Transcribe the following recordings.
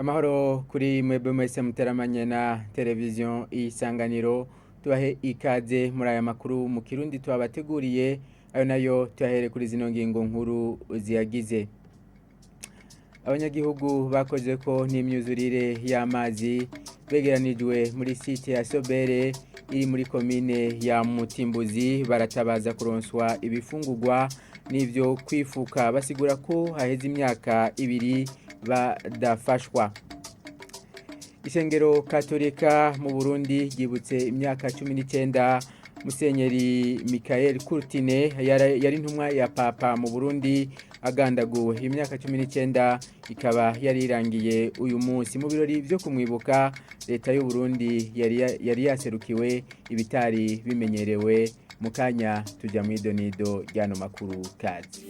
Amahoro kuri mwebwe mwese muteramanye na televiziyo Isanganiro, tubahe ikaze muri aya makuru mu Kirundi tubabateguriye, ayo nayo tuyahere kuri zino ngingo nkuru ziyagize. Abanyagihugu bakoze ko n'imyuzurire y'amazi begeranijwe muri site ya Sobere iri muri komine ya Mutimbuzi baratabaza kuronswa ibifungurwa n'ivyo kwifuka, basigura ko haheze imyaka ibiri badafashwa. Isengero Katolika mu Burundi ryibutse imyaka 19 Musenyeri Michael Courtine yari intumwa ya Papa mu Burundi agandaguwe. Imyaka 19 ikaba yari irangiye uyu munsi. Mu birori vyo kumwibuka, leta y'u Burundi yari yaserukiwe ibitari bimenyerewe. Mu kanya tuja mw'idonido ry'ano makuru kazi.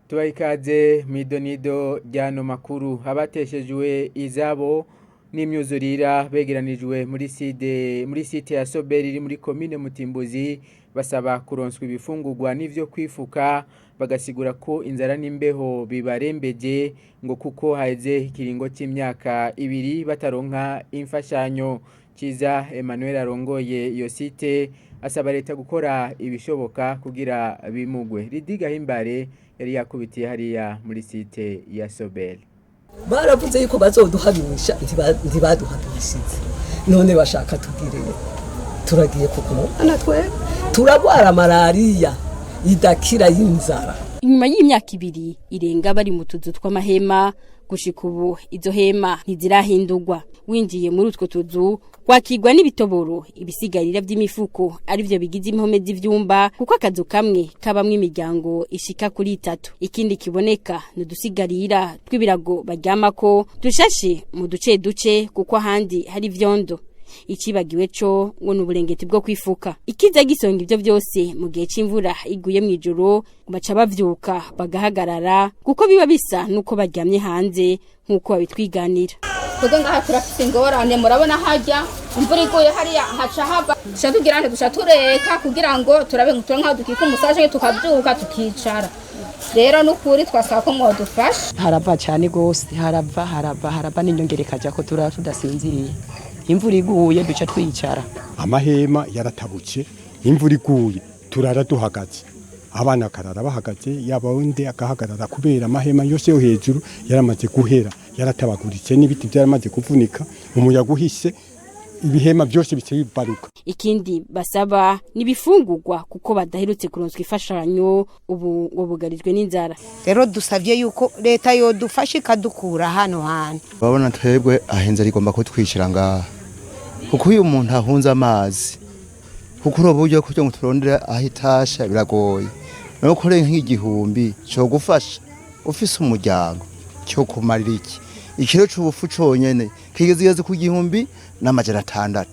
Tubaha ikaze mw'idonido ry'ano makuru. Abateshejwe izabo n'imyuzurira begeranijwe muri site ya Soberi iri muri komine Mutimbuzi basaba kuronswa ibifungurwa n'ivyo kwifuka, bagasigura ko inzara n'imbeho bibarembeje ngo kuko haheze ikiringo c'imyaka ibiri bataronka imfashanyo. Ciza Emmanuel arongoye iyo site asaba leta gukora ibishoboka kugira bimugwe. Ridiga Himbare yari yakubitiye hariya muri site ya Soberi. Baravuze yuko bazoduhamisha, ntibaduhamishije, none bashaka tugire turagiye kugumana twe turagwara malariya idakira y'inzara. Inyuma y'imyaka ibiri irenga bari mu tuzu tw'amahema, gushika ubu izo hema ntizirahindurwa. Winjiye muri utwo tuzu wakigwa n'ibitoboro, ibisigarira vy'imifuko arivyo bigize impome z'ivyumba, kuko akazu kamwe kabamwo imiryango ishika kuri itatu. Ikindi kiboneka ni udusigarira tw'ibirago baryamako dushashe mu duce duce, kuko ahandi hari ivyondo. Icibagiwe co ngo ni uburengeti bwo kwifuka. Ikiza gisonga ivyo vyose, mu gihe c'imvura iguye mw'ijoro baca bavyuka bagahagarara, kuko biba bisa nuko baryamye hanze nk'uko babitwiganira. Twebwe ngaha turafise ingorane, murabona harya imvura iguye hariya haca hava, duca tugira nte, duca tureka kugira ngo turabe nkaho dukika umusaje, tukavyuka tukicara. Rero nukuri twasaba ko mwodufasha. Harava cane gose, harava harava harava n'inyongera ikaja ko turara tudasinziriye. Imvura iguye duca twicara. Amahema yaratabuke, imvura iguye turara duhagaze, abana bakarara bahagaze, yaba undi agahagarara kubera amahema yose yo hejuru yaramaze guhera, yaratabaguritse n'ibiti byaramaze kuvunika, umuyaga uhise ibihema byose bice bibaruka. Ikindi basaba nibifungurwa kuko badaherutse kuronswa ifashanyo, ubu ngo bugarijwe n'inzara. Rero dusavye yuko leta yodufasha ikadukura hano hantu. Babona twebwe ahenze rigomba kutwicira ngaha, kuko uyu muntu ahunze amazi, kuko ubu buryo kugira ngo turondere aho itasha biragoye. No kore nk'igihumbi cyo gufasha ufise umuryango cyo kumarira iki ikiro c'ubufu conyene kigeze ku 1600.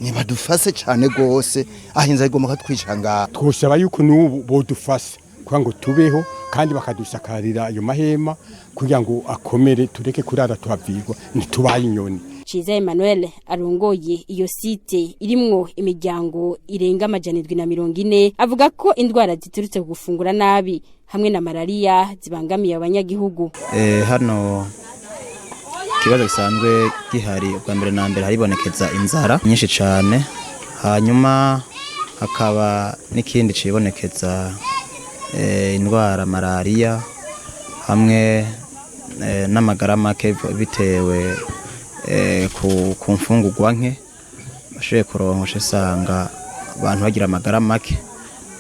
Nibadufase cane gose, ahinze rigomba kutwica ngaha. Twosaba yuko n'ubu bodufasha kugira ngo tubeho, kandi bakadusakarira ayo mahema kugira ngo akomere, tureke kurara tuhavirwa ntitubaye inyoni. Ciza Emmanuel arongoye iyo site irimwo imiryango irenga 740 avuga ko indwara ziturutse ku gufungura nabi hamwe na malaria zibangamiye abanyagihugu. Hano ikibazo gisanzwe gihari, ubwa mbere na mbere haribonekeza inzara nyinshi cane, hanyuma hakaba n'ikindi cibonekeza indwara malaria hamwe n'amagara make bitewe ku mfungurwa nke bashoboye kuronka, usanga abantu bagira amagara make.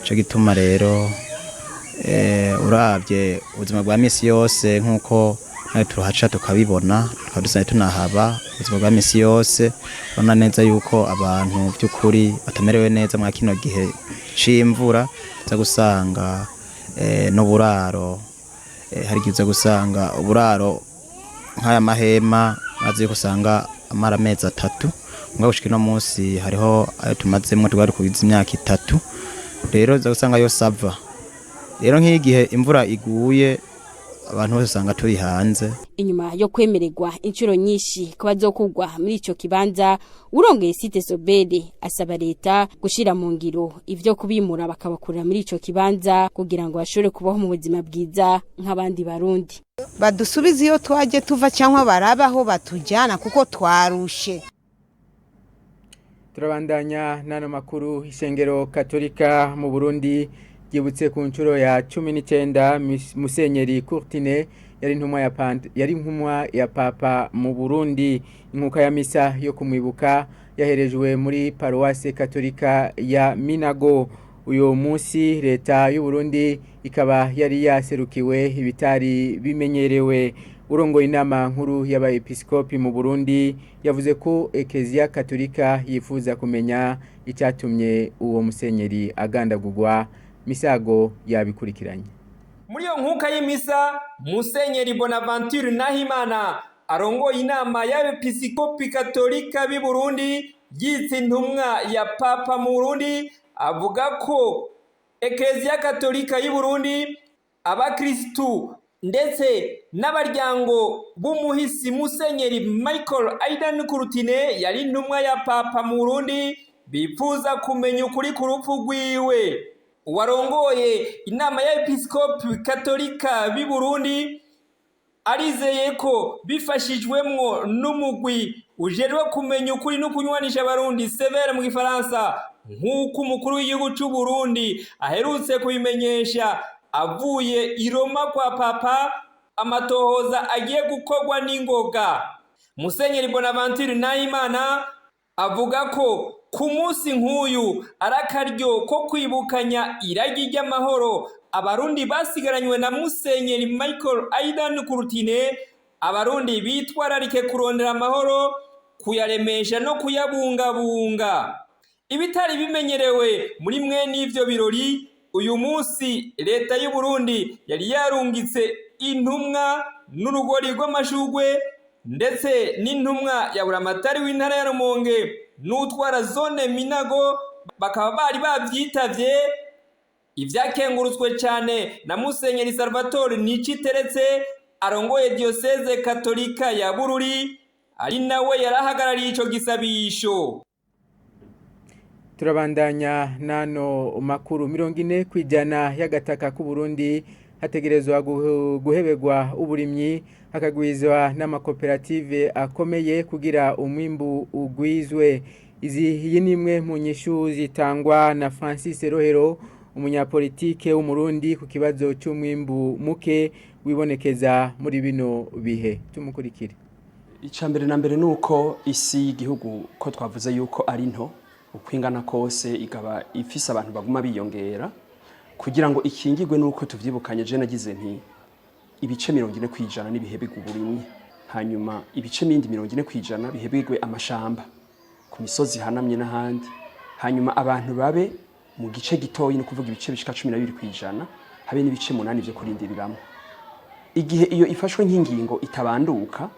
Nico gituma rero uravye ubuzima bwa misi yose nk'uko nawe tuhaca tukabibona, tukaba dusanzwe tunahaba, ubuzima bwa misi yose urabona neza yuko abantu by'ukuri batamerewe neza mwa kino gihe c'imvura. Uza gusanga n'uburaro, hari igihe uza gusanga uburaro nk'aya mahema maze yuko usanga amara amezi atatu, mugabo gushika ino munsi hariho ayo tumazemwo twari kubiza imyaka itatu. Rero uza gusanga yose ava. Rero nk'igihe imvura iguye Abantu bose usanga turi hanze. Inyuma yo kwemererwa inshuro nyinshi ko bazokugwa muri ico kibanza, urongeye site Sobere asaba leta gushira mu ngiro ivyo kubimura bakabakurira muri ico kibanza kugira ngo bashobore kubaho mu buzima bwiza nk'abandi Barundi. Badusubize iyo twaje tuva cyangwa barabaho batujyana kuko twarushe. Turabandanya n'ano makuru. Ishengero Katolika mu Burundi ryibutse ku nshuro ya 19 Musenyeri Courtine yari intumwa ya Papa mu Burundi. Inkuka ya misa yo kumwibuka yaherejwe muri Paroisse Katolika ya Minago uyu munsi. Leta y'u Burundi ikaba yari yaserukiwe, ibitari bimenyerewe. Urongoye inama nkuru y'abaepiskopi mu Burundi yavuze ko Ekeziya Katolika yifuza kumenya icyatumye uwo musenyeri agandagurwa. Misago yabikurikiranye. Muri iyo nkuka y'imisa, Musenyeri Bonaventure Nahimana arongoye inama y'abepiskopi katolika b'i Burundi, yitse intumwa ya Papa mu Burundi, avuga ko Ekeziya Katolika y'u Burundi, abakristu ndetse n'abaryango b'umuhisi Musenyeri Michael Aidan Kurutine yari intumwa ya Papa mu Burundi bipfuza kumenya ukuri ku rupfu rwiwe. Uwarongoye inama y'abepiskopi katolika b'i Burundi arizeye ko bifashijwemwo n'umugwi ujejwe kumenya ukuri no kunywanisha Abarundi, CVR mu Gifaransa, nk'uko umukuru w'igihugu c'u Burundi aherutse kubimenyesha avuye i Roma kwa Papa, amatohoza agiye gukorwa n'ingoga. Musenyeri Bonaventure Nahimana avuga ko ku munsi nk'uyu ari akaryo ko kwibukanya iragi ry'amahoro Abarundi basigaranywe na Musenyeri Michael Aidan Kurutine. Abarundi bitwararike kurondera amahoro, kuyaremesha no kuyabungabunga. Ibitari bimenyerewe muri mwe n'ivyo birori, uyu munsi leta y'u Burundi yari yarungitse intumwa n'urugori rw'amashugwe, ndetse n'intumwa ya buramatari w'intara ya Rumonge n'utwara zone Minago bakaba bari bavyitavye, ivyakengurutswe cyane na Musenyeri Salvatore Niciteretse arongoye diocese katolika ya Bururi, ari nawe yarahagarariye ico gisabisho. Turabandanya nano makuru. 40% y'agataka k'u Burundi hategerezwa guhebegwa uburimyi, hakagwizwa n'amakoperative akomeye kugira umwimbu ugwizwe. Izi iyi ni imwe mu nyishu zitangwa na Francis Rohero, umunyapolitike w'Umurundi, ku kibazo cy'umwimbu muke wibonekeza muri bino bihe. Tumukurikire. Icya mbere na mbere ni uko isi y'igihugu, ko twavuze yuko ari nto uko ingana kose, ikaba ifise abantu baguma biyongera, kugira ngo ikingirwe nuko tuvyibukanye, je nagize nti ibice 40% n'ibihebegwa uburimyi, hanyuma ibice bindi 40% bihebegwe amashamba ku misozi ihanamye n'ahandi, hanyuma abantu babe mu gice gitoyi, ni kuvuga ibice bishika 12%, habe n'ibice 8 vyo kurindiriramwo. Igihe iyo ifashwe nk'ingingo itabanduka,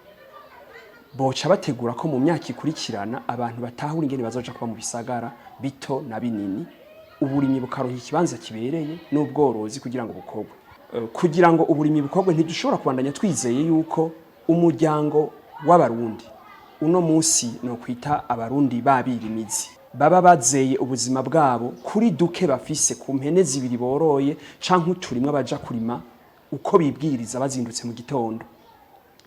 boca bategura ko mu myaka ikurikirana abantu batahura ingene bazoja kuba mu bisagara bito na binini, uburimyi bukaronka ikibanza kibereye n'ubworozi kugira ngo bukorwe. Kugira ngo uburimyi bukorwe, ntidushobora kubandanya twizeye yuko umuryango w'Abarundi uno munsi, no kwita Abarundi babirimizi, baba bazeye ubuzima bwabo kuri duke bafise, ku mpene zibiri boroye canke uturimwa baja kurima uko bibwiriza bazindutse mu gitondo.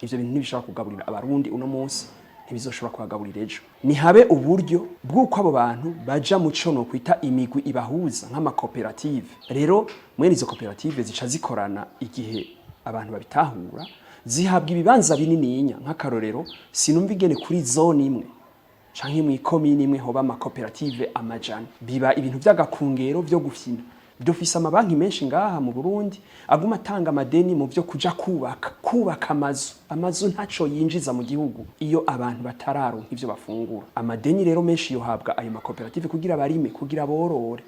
Ivyo bintu ntibishobora kugaburira Abarundi uno munsi, ntibizoshobora kubagaburira ejo. Nihabe uburyo bw'uko abo bantu baja mu co no kwita imigwi ibahuza nk'amakoperative. Rero mwene izo koperative zica zikorana igihe abantu babitahura, zihabwa ibibanza binininya. Nk'akarorero, sinumva ingene kuri zone imwe canke mw'ikomine imwe hoba amakoperative 100. Biba ibintu vy'agakungero vyo gufyina. Dufise amabanki menshi ngaha mu Burundi aguma atanga amadeni mu vyo kuja kubaka amazu. Amazu ntaco yinjiza mu gihugu iyo abantu batararonka ivyo bafungura. Amadeni rero menshi yohabwa ayo makoperative kugira barime, kugira borore.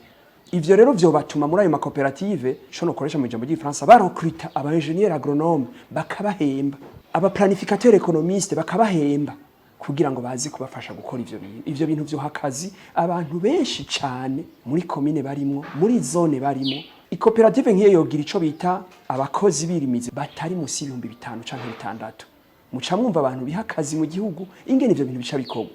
Ivyo rero vyobatuma muri ayo makoperative, co nokoresha mu ijambo ry'Igifaransa, barecruta aba ingénieur agronome bakabahemba, aba planificateur économiste bakabahemba, kugira ngo baze kubafasha gukora ivyo bintu. Ivyo bintu vyoha akazi abantu benshi cane muri komine barimwo, muri zone barimo. Ikoperative nk'iyo yogira ico bita abakozi birimizi batari musi y'5,000 canke 6,000. Muca mwumva abantu biha akazi mu gihugu ingene ivyo bintu bica bikorwa.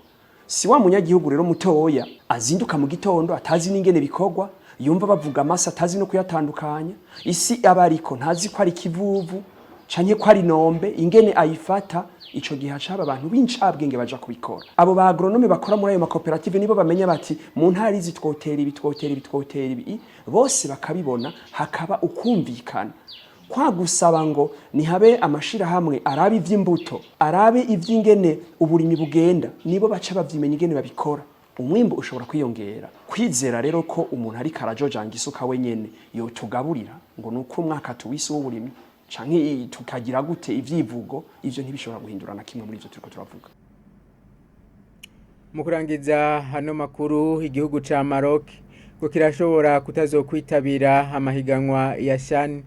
Si wa munyagihugu rero mutoya azinduka mu gitondo atazi n'ingene bikorwa, yumva bavuga amase atazi no kuyatandukanya, isi aba ariko ntazi ko ari kivuvu canke ko ari nombe, ingene ayifata. Ico gihe hacaba abantu b'incabwenge baja kubikora. Abo ba agronome bakora muri ayo makoperative nibo bamenya bati mu ntara izi twotera ibi, twotera ibi, twotera ibi, bose bakabibona, hakaba ukumvikana. Kwa gusaba ngo nihabe amashirahamwe arabe ivy'imbuto, arabe ivy'ingene uburimyi bugenda, nibo baca bavyimenya ingene babikora, umwimbu ushobora kwiyongera. Kwizera rero ko umuntu ariko arajojanga isuka wenyene yotugaburira ngo nuko umwaka tuwise w'uburimyi canke tukagira gute ivyivugo, ivyo ntibishobora guhindura na kimwe muri ivyo turiko turavuga. Mu kurangiza hano makuru, igihugu ca Maroc ngo kirashobora kutazokwitabira amahiganwa ya CHAN,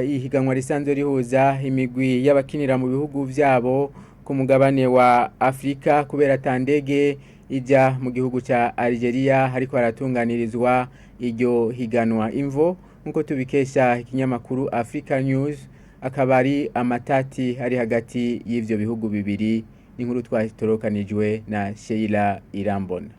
ihiganwa risanzwe rihuza imigwi y'abakinira mu bihugu vyabo ku mugabane wa Afrika, kubera tandege ijya mu gihugu ca Algeria ariko haratunganirizwa iryo higanwa. Imvo nkuko tubikesha ikinyamakuru Africa News akaba ari amatati ari hagati y'ivyo bihugu bibiri. N'inkuru twatorokanijwe na Sheila Irambona.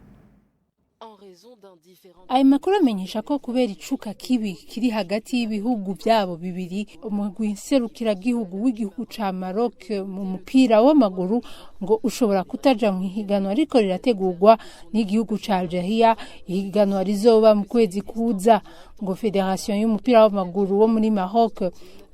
Ayo makuru amenyesha ko kubera icuka kibi kiri hagati y'ibihugu byabo bibiri, umugwi nserukiragihugu w'igihugu ca Maroc mu mupira w'amaguru ngo ushobora kutaja mu ihiganwa ariko rirategurwa n'igihugu ca Algeria, ihiganwa rizoba mu kwezi kuza. Ngo federation y'umupira w'amaguru wo muri Maroc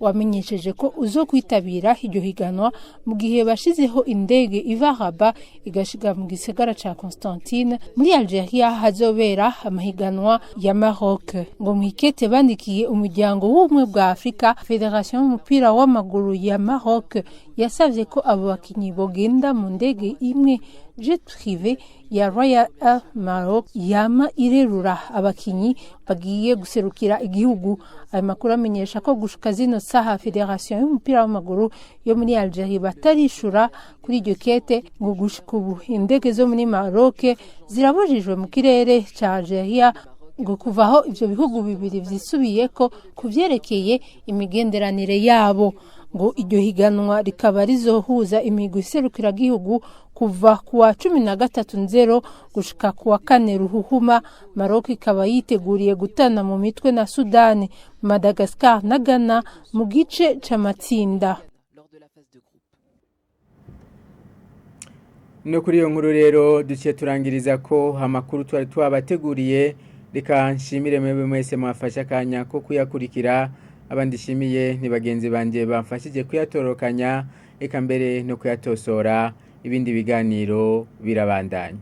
wamenyesheje ko uzo kwitabira iryo higanwa mu gihe bashizeho indege iva Rabat igashiga mu gisagara ca Constantine muri Algeria hazobera amahiganwa ya Maroc. Ngo mwikete bandikiye umuryango w'ubumwe bwa Afrika, Federation y'umupira w'amaguru ya Maroc yasavye ko abo bakinyi bogenda mu ndege imwe jet privé ya Royal Air Maroc yama irerura abakinyi bagiye guserukira igihugu. Ayo makuru amenyesha ko gushika zino saha Federation y'umupira w'amaguru yo muri Algeria batarishura kuri iryo kete. Ngo gushika ubu indege zo muri Maroc zirabujijwe mu kirere ca Algeria, ngo kuvaho ivyo bihugu bibiri vyisubiyeko ku vyerekeye imigenderanire yabo. Ngo iryo higanwa rikaba rizohuza imigwi iserukiragihugu kuva kuwa 13 Nzero gushika kuwa 4 Ruhuhuma. Maroc ikaba yiteguriye gutana mu mitwe na Sudani, Madagascar na Ghana mu gice c'amatsinda. No kuri iyo nkuru rero duciye turangiriza ko amakuru twari twabateguriye. Reka nshimire mwebwe mwese mwafashe akanya ko kuyakurikira. Abandi nshimiye ni bagenzi banje bamfashije kuyatorokanya eka mbere no kuyatosora. Ibindi biganiro birabandanya.